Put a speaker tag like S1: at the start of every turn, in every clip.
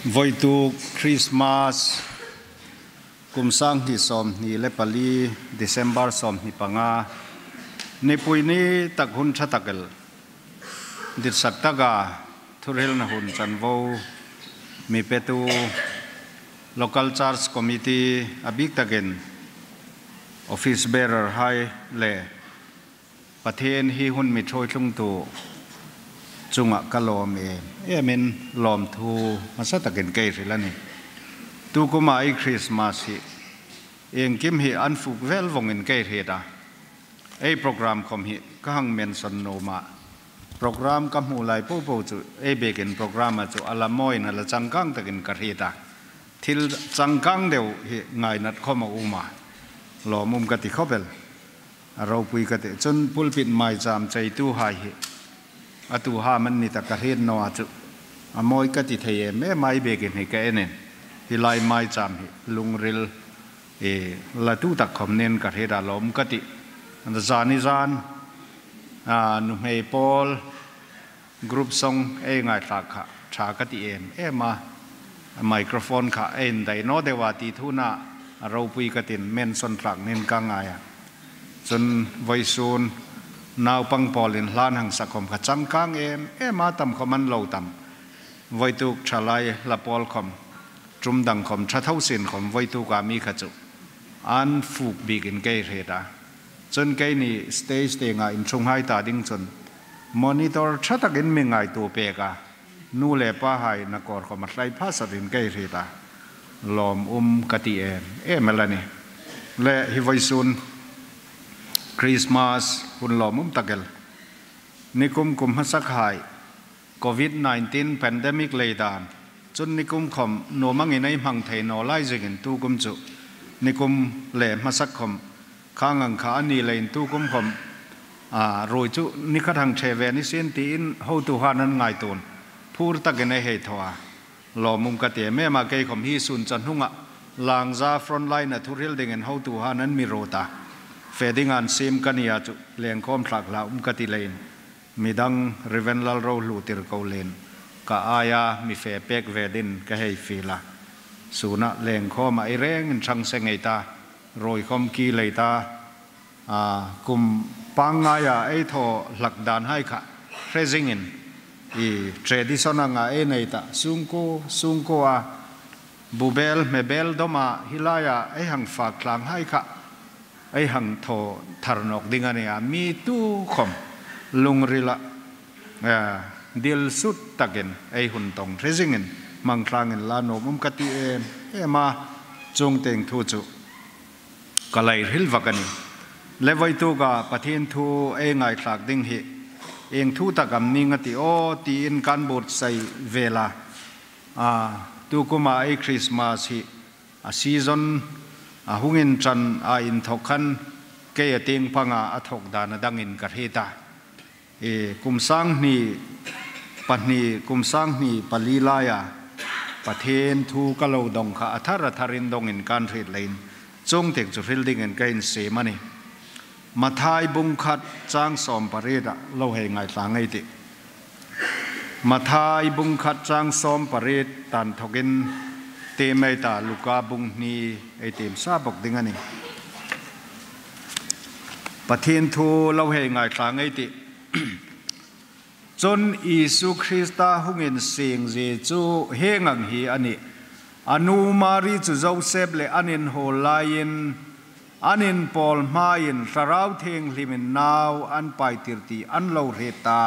S1: Voitu Christmas kum 2024 December 25 nipui ni tak hun tha takel dit sak taka thuril na hun chanvo mi petu Local Church Committee abik takin Office Bearer hai le Pathian hi hun mi thoi thlung tu chunga ka lawm em emin lawm thu hmasa takin kei hril a ni. Tu kuma i Christmas hi engkim hi an fuk vel vawngin kei hriat a, ei program khawm hi ka hang mention no mah. Program ka hmuh lai paoh paoh chu ei bikin program a chu a la mawiin a la changkang takin ka hriat a, thil changkang deuh hi ngainat khawm a um a, lawmawm ka ti khawp el. A ropui ka tih cun pulpit maicaam ceitu hai hi atu ha man ni ta ka hriat no ah cu a mawi ka ti thei em em ai biakinn hi ka en in hi lai maicaam hi lungril i latu tak khom nin ka hriat ah lawm ka ti zan i zan nuhmei pawl group song ei ngaithlak kha tha ka ti em em a microphone kha a in dai no deuh a ti thu na a ropui ka tin mention tlak nin ka ngai a cun voisun naupang pawl in hlan hang sakhom kha changkang em em a tam khom an lo tam voituk thalai hla pawl khom tum dang khom tha tho sin khom voituk a mi kha chu an fuk bik in kei hret a cun kei ni stage te nga in chung hai ta ding cun monitor tha takin mi ngai tu pek a nu le pa hai na kor khom a hlai pha sat in kei hret a lawm um ka ti em em ala ni le hi voisun Christmas hun lawm um takel nikum kum hmasak hai COVID-19 pandemic leidan chun nikum khom nuamang in ei hmang thei no lai zingin tu kum chu nikum le hmasak khom khangang kha ani lein tu kum khom a roi chu nikhat hang the ve ni sin ti in ho tu han an ngai tun phur takin ei hei thoa lawmum ka ti em em a kei khom hi sun chan hunga langza front line a thuril ding in ho tu han an mi rota feding an sim kania chu lengkhom thlak hla um ka ti lein midang riven lal ro hlu tir ko len ka aya mi fe pek ve din ka hei fila suna lengkhom a i reng in thang se ngei ta roi khom ki lei ta a kum pangaya ei tho hlak dan hai kha hrezing in i tradition anga e nei ta sungko sungko a bubel mebel doma hilaya ei hang fa tlang hai kha ei hang tho tharnok ding ani a mi tu khom lungrila dil sut takin ei hun tong hrezing in mang tlang in la nom um ka ti em ema chung teng thu chu kalai hril vakani levoi tu ga pathin thu ei ngai thlak ding hi eng thu takam ning ati o ti in kan but sai vela a tu kuma ei Christmas hi a season a hungin chan a in thokhan ke ating panga a thok dana dangin ka heta e kum sang ni pahni kum sang ni pali laya pathen thu ka lo dong kha athar atharin dong in kan hrit lein chung tek chu hril ding in kain se mani Mathai bung khat chang som parit a lo hei ngai tla ngai ti Mathai bung khat chang som parit tan thokin te mai ta Luka bung ni ei tem sa bok ding ani Pathian thu lo hei ngai tla ngai ti chon Isu Krista hungin sing je chu hengang hi ani anu Mari chu Joseph le anin ho lain anin pawl hmain thlarau theng hlimin nau an pai tirti an lo hre ta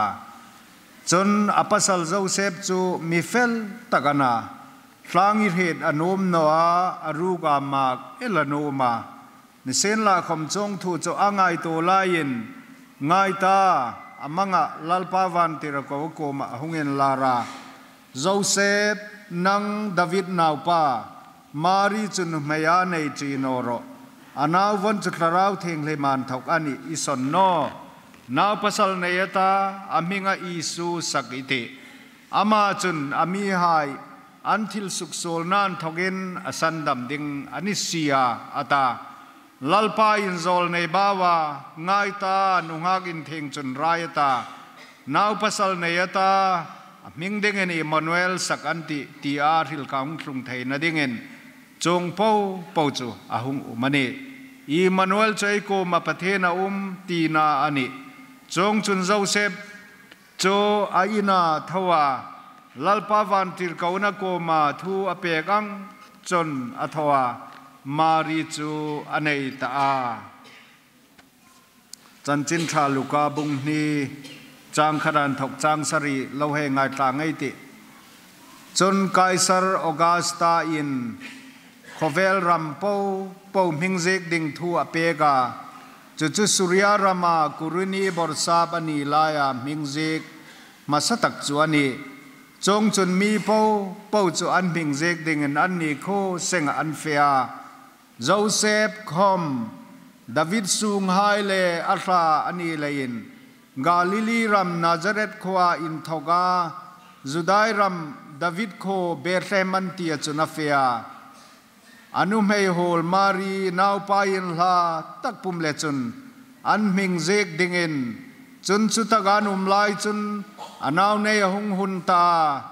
S1: chun apasal Joseph chu mi fel takana tlangi hret anom no a aruga mak elanoma ni sen la khom chong thu chu angai to lain ngai ta amanga lalpa van tira ko ko ma hungen lara Joseph nang David naupa Mari chun maya nei chi no ro anaw von chu thlarau theng hle man thok ani ison no naw pasal nei ata aminga Isu sak ite ama chun ami hai an thil suk sol nan thokin asan dam ding ani sia ata lalpa in zol nei bawa ngai ta nungak in theng chun rai ata naw pasal nei ata A hming dingin Immanuel sak an ti ti a hril ka hung thlung thei na dingin chung po po chu a hung um ani. Immanuel chu ei kum a Pathian a um ti na ani. Chung chun Joseph chu a ina thoa Lalpa van tir ko na ko ma thu a pek ang chon a thoa Mari chu anei ta a. Chanchin tha Luka bung ni chang kharan thok chang sari lo he ngai tla ngai ti. Chun Kaisar Augusta in khovel ram po po hmingzik ding thu a peka chu chu Surya rama Kuruni borsa ani laya hmingzik masatak chu ani. Chong chun mi po po chu an hmingzik ding in an ni kho seng an fea. Joseph khom David sung hai le ahra ani lein Galili ram Nazareth khwa in thoga Judai ram David kho Bethlehem an tia chuna fea. Anu mei hol Mari nau pa in hla tak pum le chun an ming zek dingin chun chu tagan um lai chun anau nei hung hun ta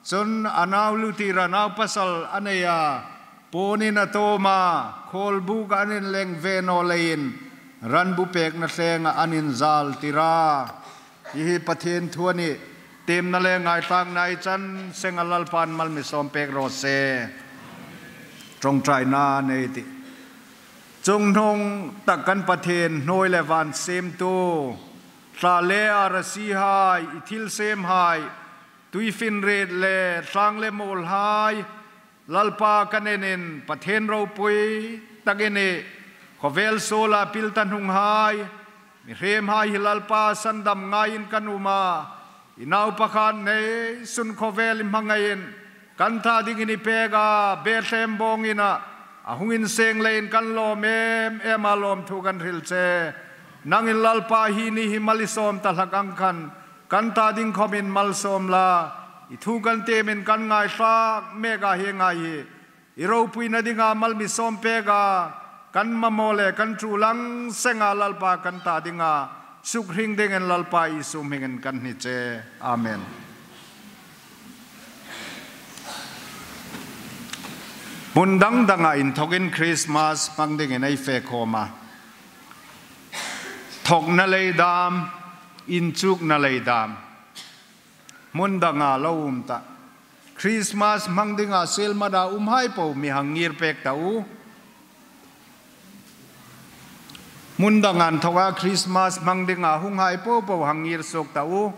S1: chun anau luti ra nau pasal aneya ponin atoma khol bu ka anin leng ve no lein ran bu pek na tlenga anin zal tira. Hi Pathian thuani tem na le ngai tlang nai chan sengalal pan mal mi som pek ro se trong trai na nei ti. Chung nong tak kan Pathian noi le van sem tu tla le arasi hai ithil sem hai tui fin ret le tlang le mol hai lalpa kanenin Pathian ro pui takene khovel sola piltan hung hai mi rem hai lalpa sandam ngain kanuma inau pakhan nei sun khovel mangain kan tha dingini pega Bethlehem bongina ahungin seng lein kan lom em em alom thu kan ril che nangin lalpa hi ni hi malisom ta hlakang khan kan ta ding khomin malsom la i thu kan temin kan ngai hlak mega hi ngai hi iro pui na dinga malmi som pega kan mamole kan chulang senga lalpa kan ta dinga suk hring dingen lalpa isu mingen kan ni che. Amen. Bundang danga in thogin Christmas pangding in ai fe khoma thok na lei dam in chuk na lei dam mundanga lo ta Christmas mangdinga selmada umhai po mi hangir pek ta u mundangan thoga Christmas mangdinga hunghai po po hangir sok ta u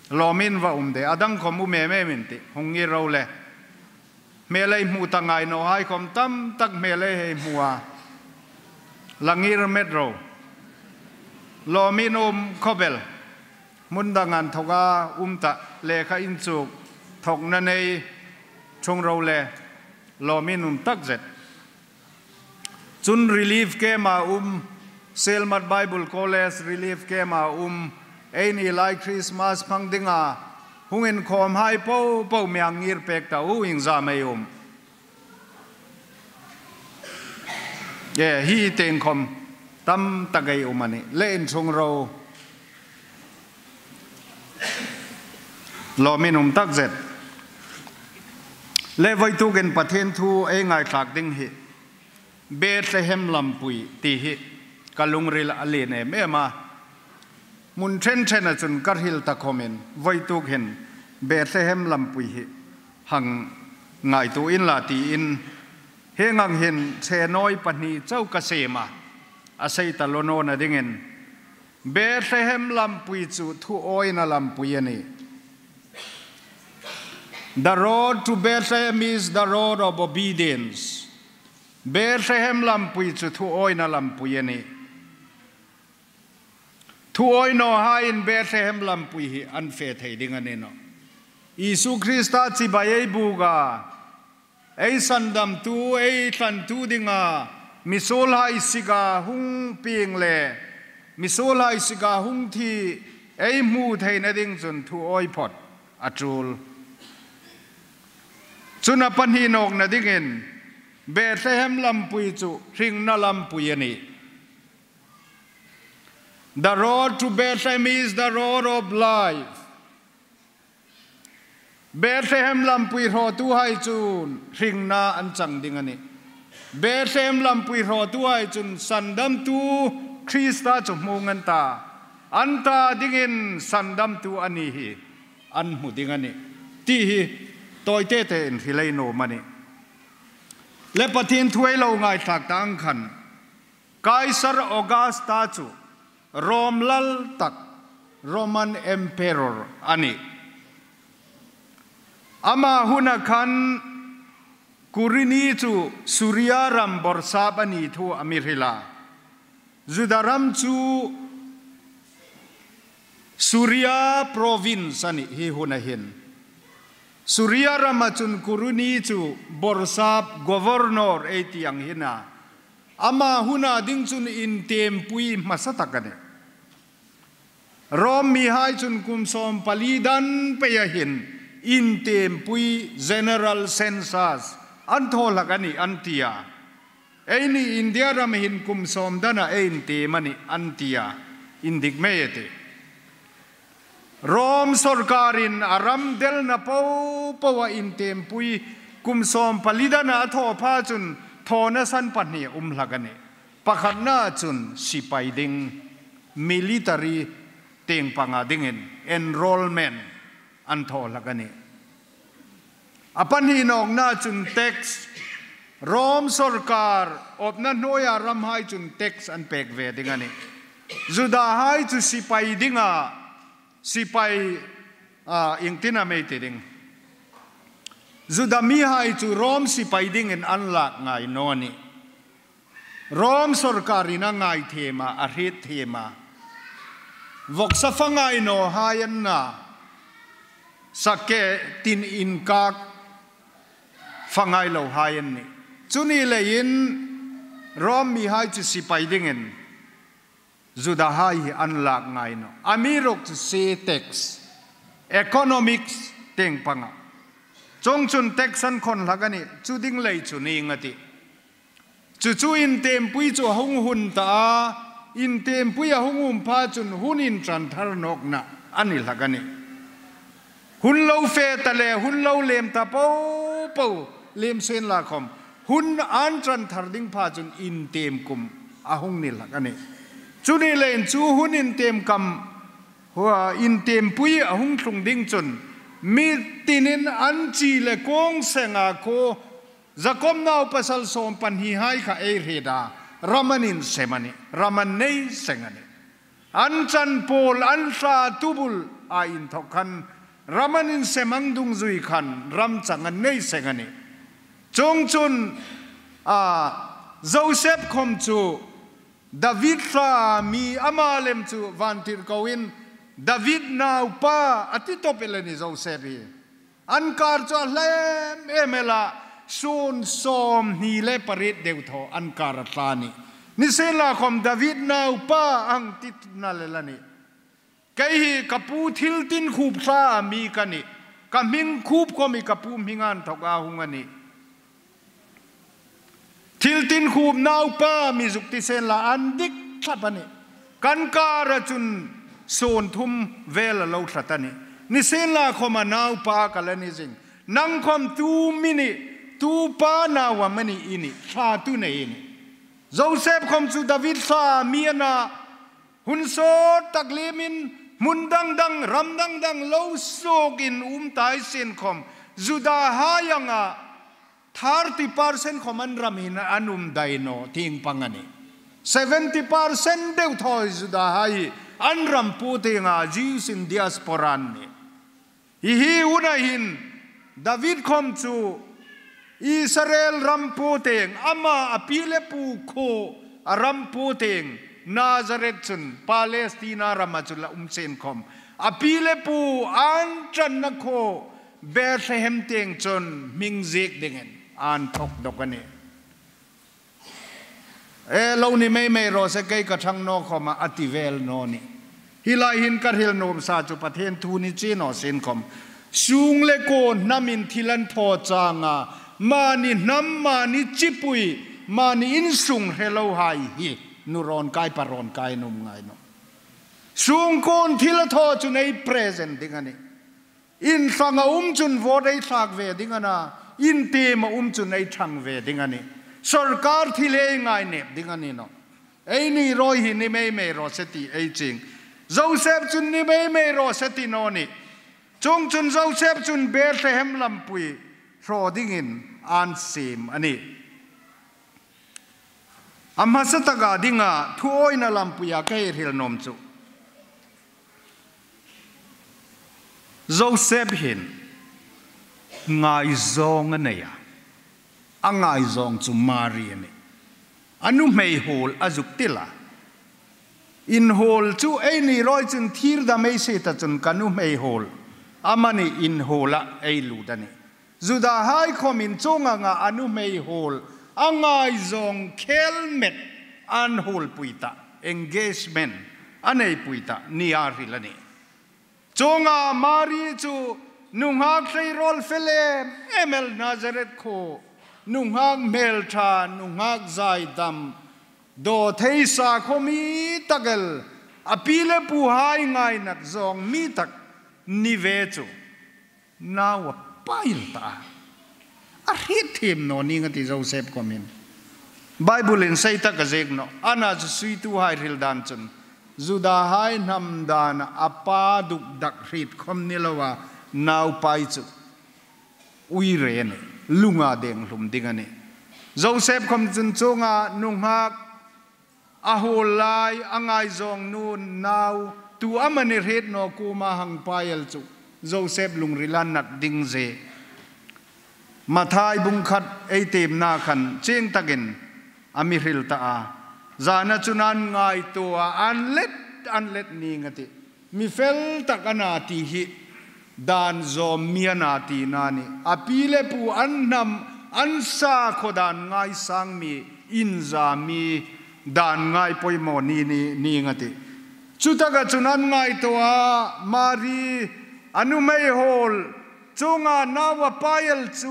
S1: lomin va umde adang khom u me me min ti hungir ro le melei mu tangai no hai khom tam tak melei hei mua langir metro lomin khobel mundangan thoga umta lekha in chuk thok na nei chung ro le lomin tak zet chun relief ke ma Selmat Bible College relief ke ma ei ni lai Christmas phangdinga hungin khom hai po po miang ngir pek ta u ing za mai ye hi teng khom tam tagai umani len chung ro lomin tak zet le voi tu gen Pathian thu e ngai thak ding hi Bethlehem lampui ti hi kalung ril ali ne me ma mun then then a chun kar hil ta khomen voi tu hen Bethlehem lampui hi hang ngai tu in la ti in he ngang hin che noi pani chau ka sema asai ta lono na dingen Bethlehem lampui chu thu oi na lampui ani. The road to Bethlehem is the road of obedience. Bethlehem lampui chu thu oi na lampui ani. Thu oi no ha in Bethlehem lampui hi an fe thei ding ani no. Isu Krista chi bai buga ei sandam tu ei thlan tu dinga misol hai siga hung ping le misol hai siga hung thi ei mu thei na ding chun thu oi phot atul chuna pan hi nok na dingin Bethlehem lampui chu hring na lampui ani. The road to Bethlehem is the road of life. Bethlehem lampui hrawtu hai cun hringna an cang ding ani. Bethlehem lampui hrawtu hai cun sandamtu Krista cu hmu ngan ta. An ta dingin sandamtu ani hi an hmu ding ani. Ti hi tawite tein hrilei nom ani. Le Pathian thuai lo ngaithlak tang khan Kaisar Augusta cu Rom lal tak Roman Emperor ani. Ama huna khan Kurini cu Suria ram borsap ani thu ami hrila. Juda ram cu Suria province ani hi huna hin. Suria ram ahcun Kuruni cu borsap governor ei tiang hina. Ama huna ding cun in tempui hmasa tak ani. Rom mi hai cun kum 14 dan pe hin in tempui general census an tholak ani an tia. Ei ni India ram hin kum 10 dana ein te mani an tia indik me te. Rom sarkarin aram del na po powa in tempui kum 14 dana tho pha chun thona san pahnih hlakani pakhatna chun sipai ding military teng panga dingin enrollment an tho hlakani apan hi nok na chun tax Rom sarkar opna noya ram hai chun tax an pek ve dingani Juda hai chu sipai dinga sipai ingtina mei te ding Juda mi hai chu Rom sipai ding in an lak ngai no ni Rom sarkarina ngai thema a hrit thema vok sa fangai no hayan na sake tin in kak fangai lo hayan ni chuni le in Rom mi hai chu sipai ding in Juda hai an lak ngai no amirok chu se tax economics teng panga chong chun tax an khon lagani chu ding lei chu ni ngati chu chu in tem pui chu hung hun ta in tem pui a hung um pha chun hun in tran thar nok na ani lagani hun lo fe ta le hun lo lem ta po po lem sen la khom hun an tran thar ding pha chun in tem kum a hung ni lagani chu ni len chu hun in tem kam hua in tem pui a hung thlung ding chun mi tinin an chi le kong senga ko zakom nau pasal som pan hi hai kha ei reda ramanin semani raman nei sengani an chan pol an sa tubul a in thokhan ramanin semang dung zui khan ram changan nei sengani chong chun a Joseph khom chu David sa mi amalem chu vantir kowin David nau pa ati topeleni Joseph hi ankar chu hlem emela sun som ni le parit deu tho ankar atlani ni sela khom David nau pa ang tit na lelani kai hi kapu thil tin khup sa mi kani ka ming khup ko mi kapu mingan thoka hungani thil tin khup nau pa mi zuk ti sen la an dik thlapani kan kara chun son thum vel lo thlatani ni sen la khoma nau pa kalani jing nang khom tu mini tu pa na wa mani ini tha tu nei ini Joseph khom chu David sa mi na hun so taklimin mun dang dang ram dang dang lo sokin tai sen khom Juda hayanga 30% khom an ram hin anum daino ting pangani 70% deu thoi Juda hai an ram pu te nga Jews in diaspora ni hi hi una hin David khom chu Israel ram pu teng ama apile pu kho ram pu teng Nazareth chun Palestina ram chu la umsen khom apile pu an chan na kho Bethlehem teng chun mingzik dingen an thok dokani e lo ni mei mei ro se kai ka thang no khoma ativel no ni hilai hin ka hil nom sa chu pathen thu ni chi no sin khom sung le ko namin thilan tho changa mani nam mani chipui mani in sung hello hai hi nuron kai paron kai num ngai no sung kon thil tho chu nei present ding ani In hrang a um chun vote ei thlak ve ding ana, in team a um chun ei thang ve ding ani. Sarkar thil ei ngai nep ding ani no. Ei ni roi hi ni mei mei ro se ti ei ching. Joseph chun ni mei mei ro se ti no ni. Chung chun Joseph chun Bethlehem lampui ro ding in an sim ani. Amma sataga dinga thu oi na lampuia ka hei ril nom chu. Joseph hin ngaizawng a nei a, a ngaizawng chu Mari a ni. A nu hmei hawl a zuk til a, In hawl chu ei ni rawi chun thir dam ei se ta chun ka nu hmei hawl amani in hawl ah ei lut a ni. Judah hai khawm in chunga nga a nu hmei hawl a ngaizawng khel met an hawl pui ta, engagement a nei pui ta ni a hril a ni. Chunga Mari chu nunghak hleirawl fel em em el Nazareth khaw nunghak hmeltha nunghak zaidam dawthei sakhaw mi tak el a pi le pu hai ngainak zawng mi tak ni ve chu Nau a pail ta a, a hrit them naw ning a ti Joseph kom in. Bible in sei tak a zek naw, ana cu suitu hai hril dan cun Judah hai hnam dan a pa duk dak hrit khom ni lo a nau pai cu uire nih lunga deng hlum ding ani. Joseph kom cun cungah nungak a hawl lai a ngaizawng nu nau tu aman i hret no kuma hang paial cu Joseph lungrila nat ding ze Mathai bungkhat ei tem na khan cheng takin ami hril ta a zana chunan ngai to a an let an let ni ngati mi fel tak ana ti hi dan zawm mi ana ti na ni a pi le pu an hnam an sa kho dan ngai sang mi in za mi dan ngai poimo ni ni ni ngati chutaka chun an ngai to a Mari anu mei hol chunga nawa payal chu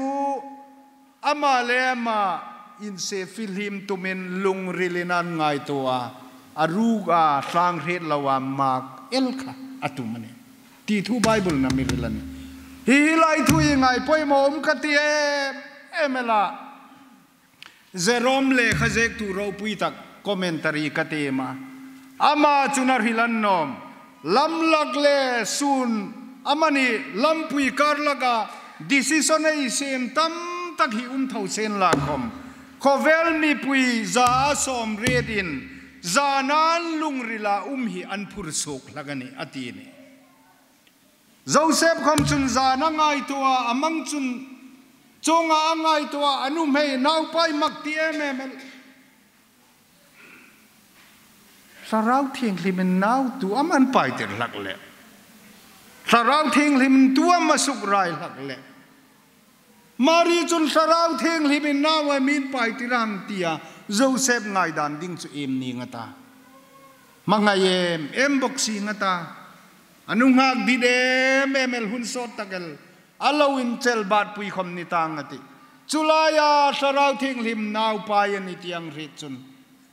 S1: Amah le amah in se fihlim tumin lungril in an ngai tu a, a ruk a hrang hret lo a mak el kha a tum ani. Ti thu Bible na miril ani. Hi hi lai thu i ngai poimawh um ka ti em em ela. Jerome le khazek tu ropui tak commentary ka te ma. Ama chuna hrilan nom lamlak le sun amani lampui karlaka decision ei sem tam tak hi um tho sen la khom khawvel mipui za sawm riat in zanan lungrila um hi an phur suk hlak ani ati ni. Joseph khom chun zan a ngai tua amang chun chunga a ngai tua anu hmei naupai mak ti em em el. Thlarau Thianghlim in nau tu am an pai ter hlak le Thlarau Thianghlim in tuam a suk rai hlak le Mari cun Thlarau Thianghlim in nau ai min pai tirang tia Joseph ngai dan ding cu em ni ngata mangai em em bok si ngata anu ngak dit em em el hun sot takel alo in chel bat pui khom ni tang ati chulaya Thlarau Thianghlim nau pai ani tiang rit cun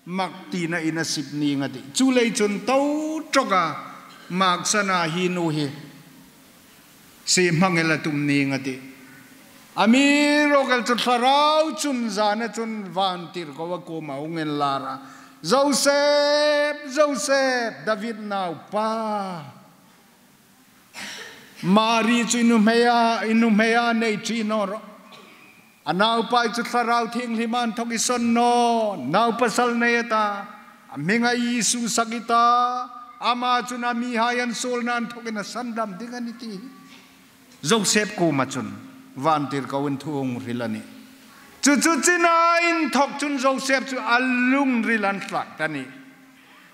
S1: mak ti na in a sip ni nga ti chu lei chun to troka mak sana hi nu hi si mangela tum ni nga ti ami rogal chu thlarau chun zana chun van tir ko wa ko ma ungen lara Joseph Joseph David nau pa Mari chu inu hmeya inu hmeya nei chi no ro A naupai cu Thlarau Thianghlim an thok i son naw, nau pasal nei ata, a hming a Jesuh sak i ta, amah cun a mi hai an sawl na an thok in a sandam ding an i ti. Joseph kum ah cun vantir ko in thung ril ani. Cucu cinain thok cun Joseph cu a lungril an tlak tani.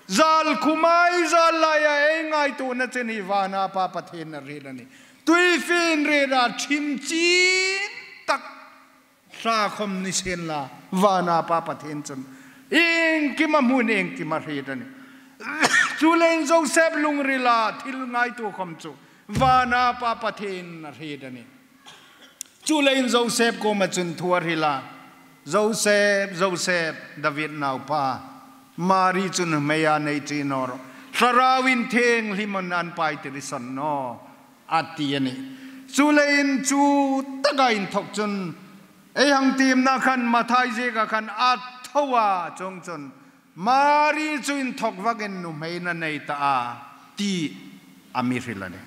S1: Zal khumai zal lai a ei ngai tu na cin hi vana pa pathen na ril ani. Tuifin rera ṭhim cin tak hla khom ni sen la vana pa pathen cun engkim a hmun engkim a hret ani. Cu len Joseph lungrila thil ngaitu khom cu vana pa pathen a hret ani. Cu len Joseph ko ma cun thuar hila Joseph Joseph David naupa Mari cun mei a nei ṭi nor thlarau in theng hlimon an pai tiri son no. A ti a ni. Cu lei in cu taka in thawk cun ei hang tim na khan Mathai zika khan a tho a chung cun Mari cu in thawk vak in nuhmei na nei ta a ti a mi hril a ni.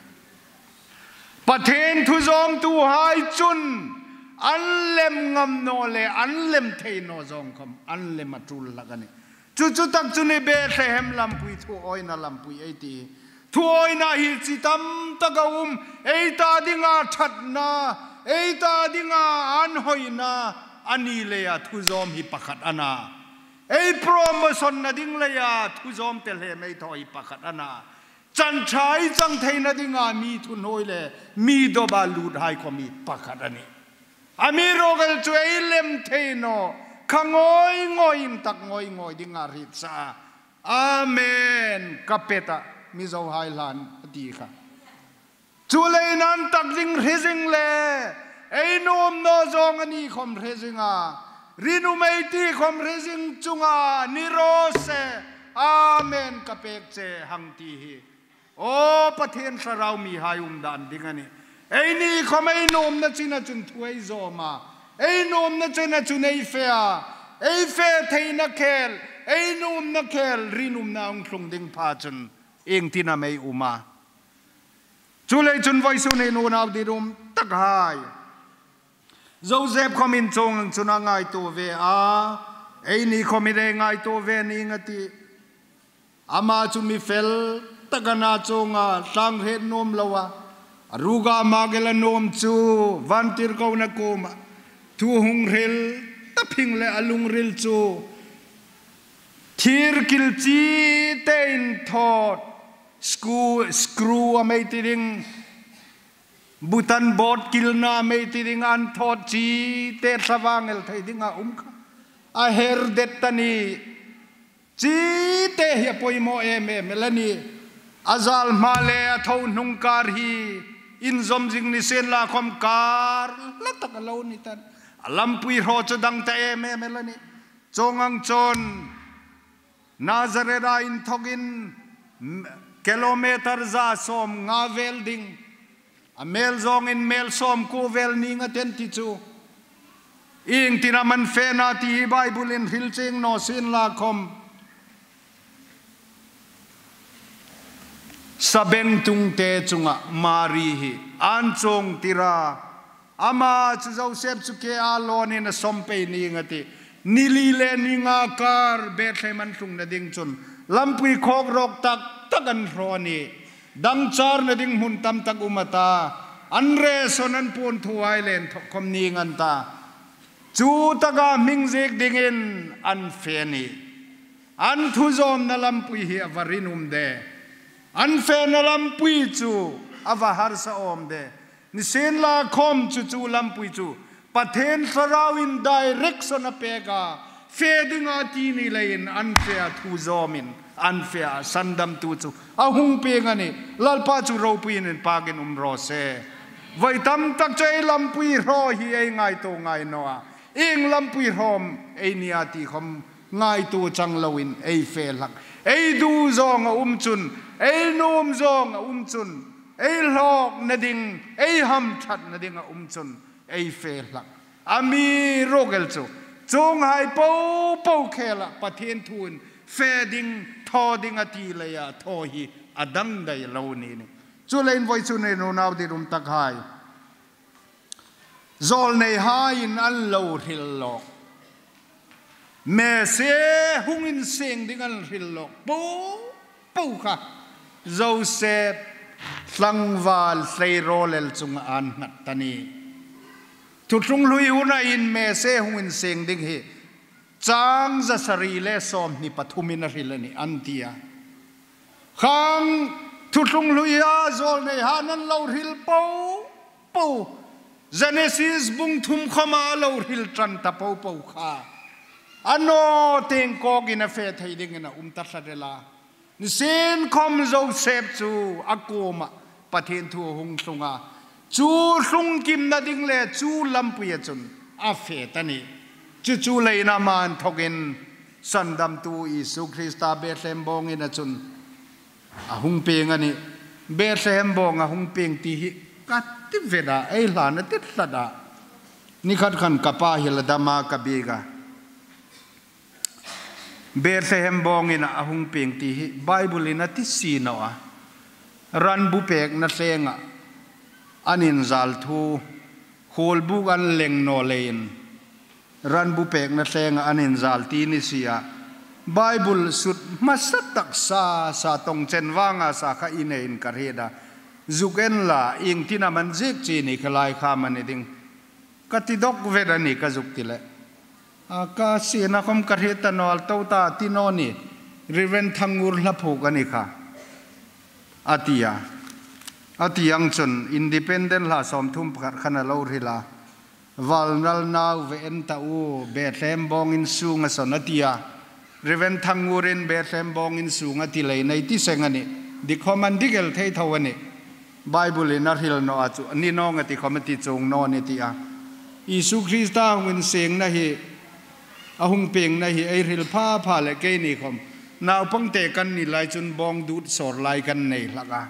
S1: Pathian thu zawm tu hai cun an lem ngam no le an lem thei no zong khom an lem a tul lak ani. Cu cu tak cu ni Bethlehem lampui thu oi na lampui ei ti. Thu oi na hi chi tam tak a um ei ta dinga that na ei ta dinga an hoi na ani le a thu zawm hi pakhat ana. Ei promotion na ding le ya thu zawm te hle mei tho hi pakhat ana. Chan thai chang thei na dinga mi thu noi le mi do ba lut hai ko mi pakhat ani. Ami rogel chu ei lem thei no khangoi ngoi in tak ngoi ngoi dinga rit sa. Amen kapeta mi zo hai lan ti kha. Chu le nan tak ding hrizing le ei nom no zong ani khom hrizinga rinu mei ti khom hrizing chunga ni ro se amen kapek che hang ti hi. O Pathian thlarau mi hai um dan ding ani. Ei ni khom ei nom na china chun thuai zo ma. Ei nom na china chun ei fe a. Ei fe thei na khel. Ei nom na khel rinum na ung thlung ding pha chun eng tina mei uma. Chu lei chun voi su nei nu nau di rum tak hai. Joseph khomin chong chuna ngai tu ve a. Ei ni khomin e ngai tu ve ni ngati. Ama chu mi fel takana chonga tlang het nom lawa. Ruga magela nom chu vantir ko na koma. Thu hung ril taphing le alung ril chu. Thir kil chi tein thot. Screw screw amei tiring butan bot kilna amei tiring an thot chi te thawangel thei dinga umkha. A her det tani chi te hi poimo em em lani azal male a tho nung kar hi in zom jing ni sen la khom kar la tak lo ni tan lampui ro chu dang ta em em lani chongang chon Nazareth in thogin kilometer za som nga vel ding a mel zong in mel som ko vel ni nga ten ti chu ing tinaman fe na ti Bible in hil ching no sin la khom sabeng tung te chunga mari hi an chong tira ama chu Joseph chu ke a lon in a sompe ni nga ti nili le ni nga kar Bethlehem an tung na ding chun lampui khok rok tak tak an ro ni dang char na ding hun tam tak umata an re son an pun thuai len thok khom ni ngan ta chu taka ming jek ding in an fe ni an thu zom na lampui hi avarinum de an fe na lampui chu ava har sa om de ni sen la khom chu chu lampui chu Pathen thlarau in direction a pega fe dinga ti ni lein an fe a thu zomin an fe a sandam tu chu a hung pe nga ni lalpa chu ro pui in pagin ro se vai tam tak chei lampui ro hi ei ngai to ngai no a ing lampui rom ei nia ti khom ngai tu chang loin ei fe lak ei du zong a chun ei nom zong a chun ei lok na ding ei ham that na ding a chun ei fe lak ami rogel chu chung hai po po khela Pathian thun fe ding tho ding a ti le ya tho hi adang dai lo ni ni chu lein voi chu nei no naw di rum tak hai zol nei hai in an lo hil lo me se hung in sing ding an hil lo po po kha Joseph tlangwal hlei rolel chung an ngat tani thu tlung lui una in me se hung in sing ding hi chang za sari le som ni pathumin a hril ani antia khang thu tlung lui a zol nei hanan lo hril po po Genesis bung thum khoma lo hril tran ta po po kha ano teng kok in a fe thei ding ina ta thlarela ni sen khom Joseph chu akoma Pathian thu hung thlunga chu hlung kim na ding le chu lampui chun a fe tani chu chu leina man thokin sandam tu Isu Krista Bethlehem bong ina chun a hung pe ngani Bethlehem bawng a hung peng ti hi ka ti vet a, ei hlan a tit hlat a. Nikhat khan ka pa hi la dam a ka bik a. Bethlehem bawng in a hung peng ti hi Bible in a ti si no a. Ran bu pek na hleng ah an in zal thu hawlbuk an leng no lein ran bu pek na hleng ah an in zal ti ni si ah Bible sut hmasa tak sa sa tong chen wanga sa kha ine in ka red a zuk en la ing tina man zik chi ni khalai kha man ding ka ti dok vet ani ka zuk ti le ka si na kom ka red ta nol to ta ti no ni riven thangur hla phuk ani kha atia atiang chun independent la som thum pakhat khana lo rila valnal nau ve en ta u Bethlehem bong in sunga son atia riven thangurin Bethlehem bong in sunga ti lei nei ti seng ani dikhoman digel thei tho ani Bible in a hril no achu ni no nga ti khomati chung no ni ti a Isu Krista hungin seng na hi ahung peng na hi ei hril pha pha le ke ni khom naw pang te kan ni lai chun bong dut sor lai kan nei laka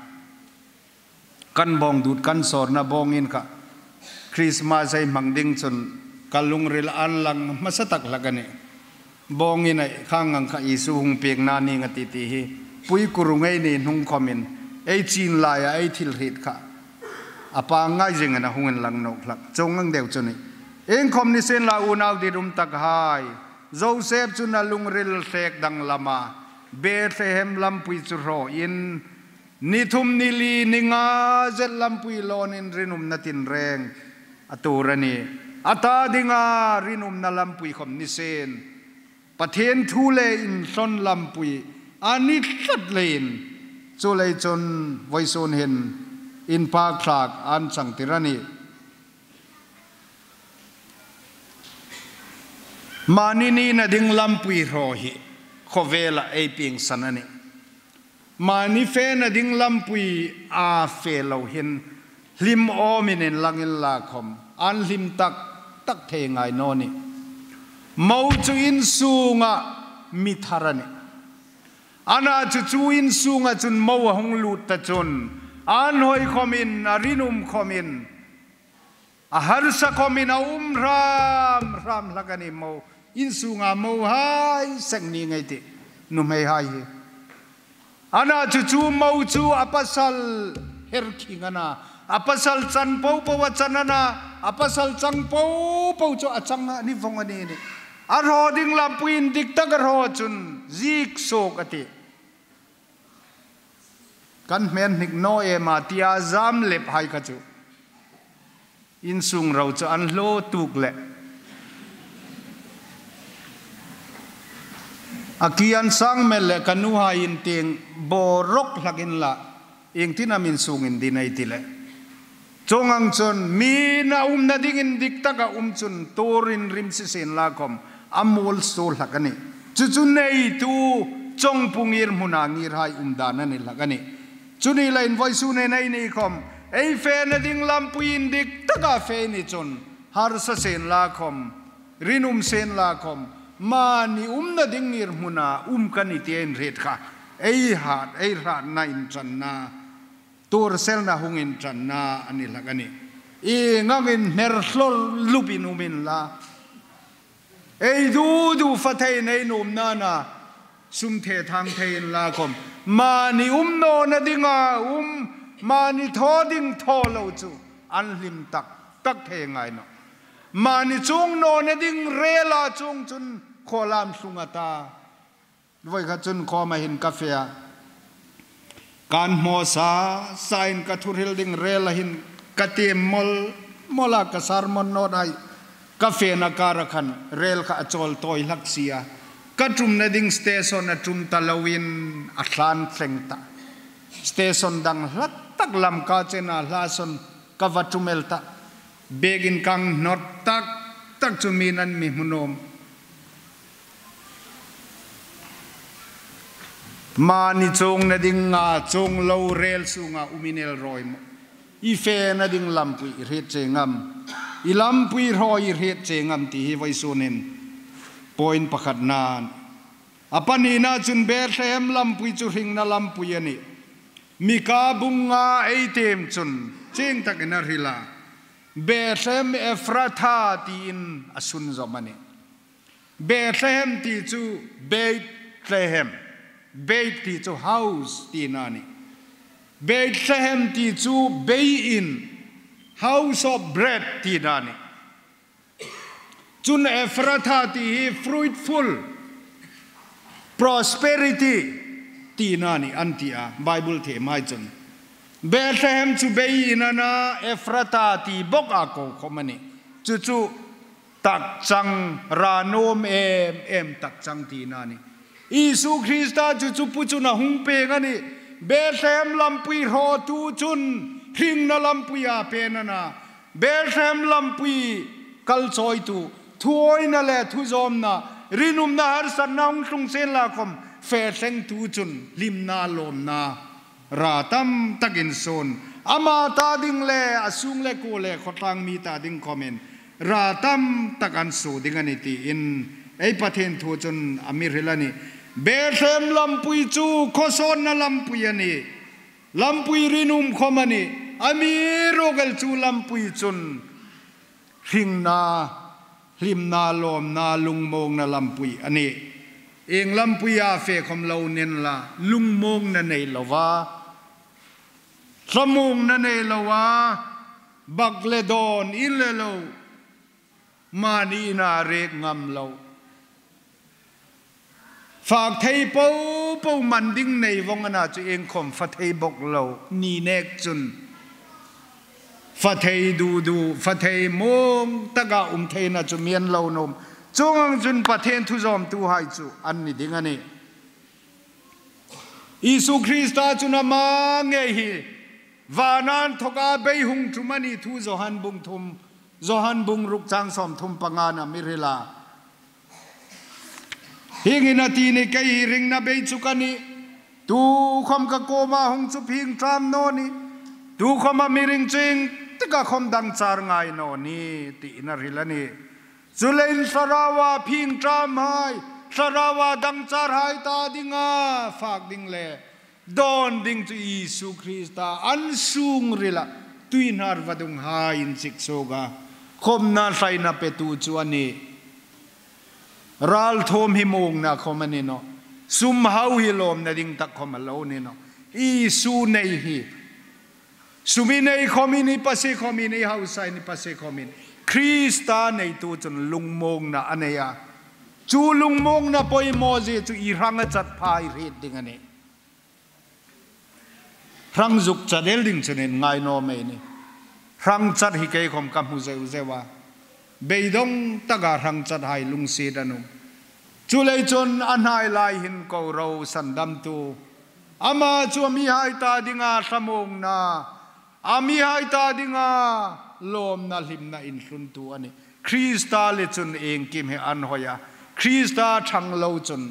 S1: kan bong dut kan sor na bong in ka Christmas ai mang ding chun kalung ril an lang masatak lakani bong in ai khangang kha Isu hung pek na ni nga ti ti hi pui kurungai ni nung khomin ei chin lai ai thil rit kha apa ngai jing na hungin lang nok lak chongang deu chuni eng khom ni sen la unaw di rum tak hai Joseph chu na lungril hlek dang lama Bethlehem lampui chu ro in ni thum ni li ni nga zet lampui lon in rinum na tin reng aturani ata dinga rinum na lampui khom ni sen Pathian thu le in hlon lampui ani tlat lein chu lei chun voisun hin in pak thlak an chang tirani mani ni na ding lampui ro hi khovela ei ping sanani mani fe na ding lampui a fe lo hin hlim omin in langin la khom an hlim tak tak the ngai no ni mo chu in sunga mi tharani ana chu chu in sunga chun mo hong lut ta chun an hoi khomin arinum khomin a harsa khomin a um ram ram hlakani mo in sunga mo hai sek ni ngai ti nu mei hai hi ana chu chu mo chu apasal her khingana apasal chan po po chanana apasal chang po po chu achang ani vong ani ni aro ding lam puin dik tak ro chun zik sok ati kan men nik no e ma tia zam lep hai ka chu in sung ro chu an hlo tuk le akian sang mel le kanu ha in ting borok hlakin la ing tinamin sung in dinai tile chongang chun mi na na ding in dik taka chun torin rim si sen la kom amol so hlakani chu chu nei tu chong pungir muna ngir hai dan ani hlakani chuni lain voi su ne nei ni kom ei fe na ding lam puin dik taka fe ni chun har sa sen la kom rinum sen la kom ma ni na ding ngir muna kan itien ret kha ei hat ei rat na in chan na tur sel na hung in chan na ani hlakani i ngangin ner hlol lupin umin la ei du du fa thei nei num na na sum the thang thein la kom ma ni no na dinga ma ni tho ding tho lo chu an lim tak tak the ngai no ma ni chung no na ding re la chung chun kholam sunga ta voi kha chun kho ma hin ka fea kan mo sa sain ka thuril ding re la hin ka te mol mola ka sarmon no dai ka fe na karakhan rel kha achol toy laksia ka tum na ding station a tum talawin a thlan thleng ta station dang hlat tak lam ka chena hlason ka vatumel ta begin kang not tak tak chumin an mi munom ma ni chung na ding nga chung lo rel sunga uminel roi mo i fe na ding lam pui ret che ngam i lam pui roi ret che ngam ti hi vai sunin point pakhat nan apani na chun Bethlehem lam pui chu hring na lam pui ani Mika bung nga ei tem chun ching takin a hril a, Bethlehem Ephratha tiin a sun zawm a ni. Bethlehem ti chu Beit-Lehem, Beit ti chu house tina a ni. Bethlehem ti chu bei inn, house of bread tina a ni. Cun Ephrathah ti hi fruitful, prosperity tina nih an ti a Bible the mai cun. Bethlehem cu bei in ana Ephrathah ti bok a ko khom ani. Cucu tak cang ra nom em em tak cang tina ni. Isu Krista cu cu pu cun a hung peng ani. Bethlehem lampui hro tu cun hring na lampui a pen ana. Bethlehem lampui kal cawitu thuawina le thuzawmna rinumna harsatna hung tlung sen la khom fe thlengtu cun hlimna lawmna ra tam takin sun ama ta ding le a sung le ku le khotlang mi ta ding khomin ra tam tak an su ding ani ti in ei Pathian thu cun ami hril ani. Bethlehem lampui cu khuasawn na lampui ani, lampui rinum khom ani, ami rogel cu lampui cun hringna hlimna lawmna lungmawng na lampui ani. Eng lampui a fe khom lo nen la lungmawng na nei lova, thlamung na nei lowa, bak le don in le lo mani na rek ngam lo, fak thei po po man ding nei vong ana chu eng khom fa thei bok lo ni nek chun fa thei du du fa thei mong taka thei na chu mian lo nom chung chun Pathian thu zom tu hai chu an ni ding ani. Isu Krista chu na ma nge hi vanan thoka bei hung chumani thu Johan bung thum Johan bung ruk chang som thum panga na mirila hingina ti ni kai ring na bei chukani tu khom ka koma hung chu phing tram no ni tu khom a miring ching tika khom dang char ngai no ni ti na rilani chulein sarawa phing tram hai sarawa dang char hai ta dinga fak ding le don ding chu Isu Krista an sung rila tuinar vadung hai in sik soga khom na sai na pe tu chu ani ral thom hi mong na khom ani no sum hau hi lom na ding tak khom lo ni no Isu nei hi sumi nei khomi ni pase khomi nei hau sai ni pase khomi Krista nei tu chun lungmong na aneya chu lungmong na poi mo je chu i ranga chat phai ret ding ani rang juk chadel ding chunin ngai no me ni rang chat hi ke khom kam hu zeu zewa beidong taga rang chat hai lung si danu chulei chun anhai lai hin ko ro san dam tu ama chu mi hai ta dinga thamong na ami hai ta dinga lom na hlim na in hlun tu ani Krista le chun eng kim he an hoya Krista thang lo chun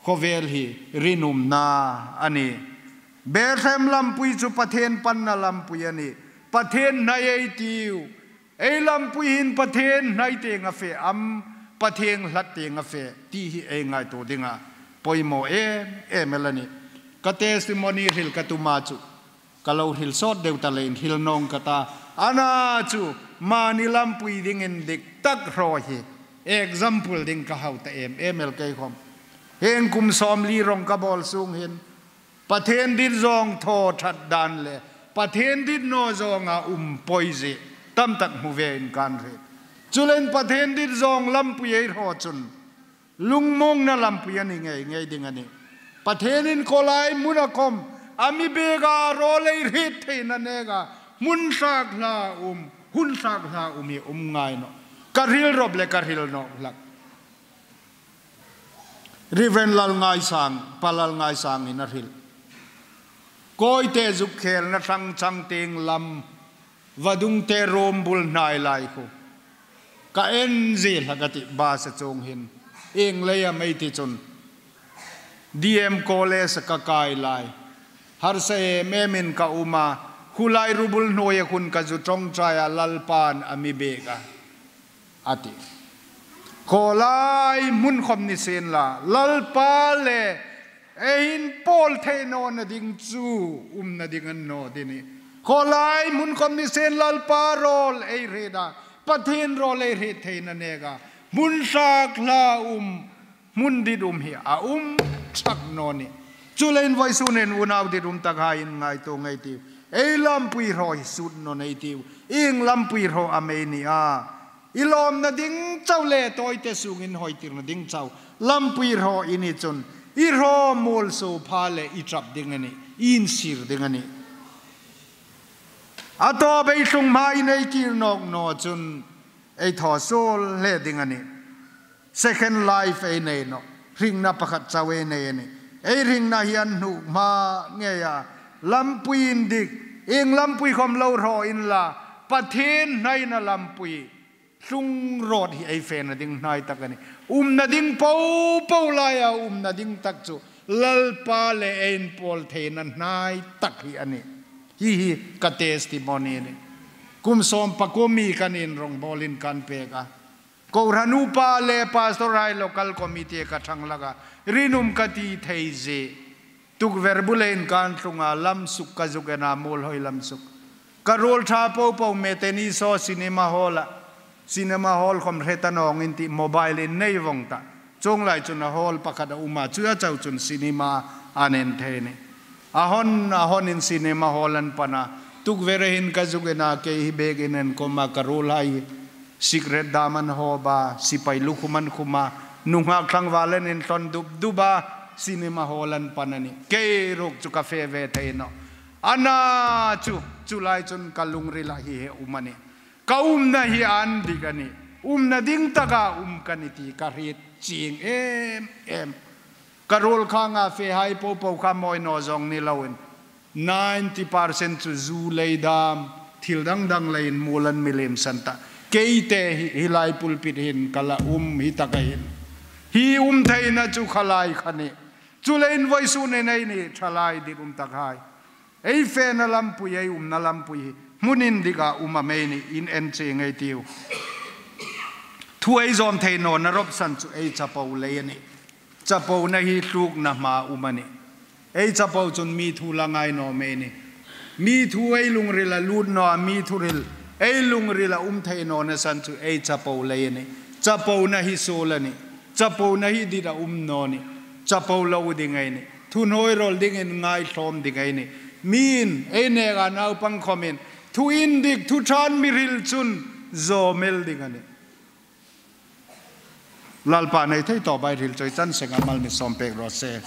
S1: khovel hi rinum na ani Bethlehem lampui chu Pathian pan na lampui ani Pathian nai ei tiu ei lampui hin Pathian nai te nga fe am Pathian hlat te nga fe ti hi ei ngai to dinga poimo em em elani ka testimony hril ka tuma chu kalau hril sot deuh ta lein hril nong kata ana chu mani lampui ding in dik tak ro hi example ding ka hau ta em em el kei khom heng kum som li rong ka bol sung hin Pathian din zong tho that dan le Pathian din no zong a poise tam tak mu ve in kan re chulen Pathian din zong lampui ei ro chun lungmong na lampui ani ngei ngei ding ani Pathian in kolai munakom ami bega ro lei rit the na nega mun sak la hun sak la umi ngai no karil rob le karil no lak Reverend lal ngai sang palal ngai sang in a ril koi te zuk khel na thang chang teng lam vadung te rom bul nai lai ko ka en zi lagati ba sa chong hin eng leia mei ti chun DM college ka kai lai har se memin ka uma khulai rubul noya khun ka zu tong chaya lalpan ami beka ati kholai mun khom ni sen la lalpa le Ein pawl thei no na ding chu um na ding an no dini. Kholai mun kom ni sen Lalpa rol ei re da Pathian rol ei re thei na nega mun sak la um mun di dum hi a um chak no ni. Chulen voi su nen unaw di dum tak ha in ngai to ngai ti. Ei lam pui roi sut no nei ti. Ing lam pui ro ame ni a. Ilom na ding chau le toy te sungin hoi tir na ding chau. Lam pui ro ini chun. I ro mol so pha le i trap ding ani. In sir ding ani. Ato bei tlung ma in ei kir nok no chun. Ei tho sol le ding ani. Second life ei nei no. Ring na pakhat chau ei nei ani. Ei ring na hian nu ma nge ya. Lampui in dik. Ing lampui khom lo ro in la. Pathin nai na lampui. Tlung rot hi ei fe na ding nai tak ani. Na ding po po la ya na ding tak chu. Lalpa le ein pol the na nai tak hi ani. Hi hi ka testimony ni. Kum som pakomi kanin rong bolin kan pe ka. Ko ranu pa le pastor rai local committee ka thang laga. Rinum ka ti thei ze. Tuk verbulen kan tlunga lam suk ka zukena mol hoi lam suk. Ka rol tha po po me te ni so cinema hall a. Cinema hall khom reta nong in ti mobile in nei wong ta. Chong lai chun a hall pakhat a uma chuya chau chun cinema anen the ni. Ahon ahon in cinema hall an pana. Tuk vere hin ka zukena ke hi beg in en koma ka rol hai. Secret daman ho ba sipai lukhuman khuma nunga thlang walen in ton dub duba cinema hall an panani. Ke rok chu cafe ve the no. Ana chu chulai chun kalung ri la hi he umani. Ka na hi an digani. Na ding taka kaniti ka ri ching em em. Karol kha nga fe hai po po kha moi no zong ni lawin. 90% chu zu lei dam thil dang dang lein mulan milim santa. Keite hi lai pulpit hin kala hi taka hin. Hi thei na chu khalai khani. Chu lein voi su ne nei ni thalai dit tak hai. Ei fe na lam pui ei na lam pui. Munin diga a me ni in en che ngai tiu. Thu ei zom thei no na rop san chu ei chapo le ni. Chapo na hi tluk na ma umani. Ei chapo chun mi thu la ngai no me ni. Mi thu ei lung ri la lut no mi thu ril. Ei lung ri la thei no na san chu ei chapo le ni. Chapo na hi so la ni. Chapo na hi di da no ni. Chapo lo di ngai ni. Thu noi rol ding in ngai thom di ngai ni. Min ei ne ga nau pang khomin. Thu in dik thu chan mi ril chun zo mel ding ani. Lalpa nei thei to bai ril choi chan senga mal mi som pek ro se.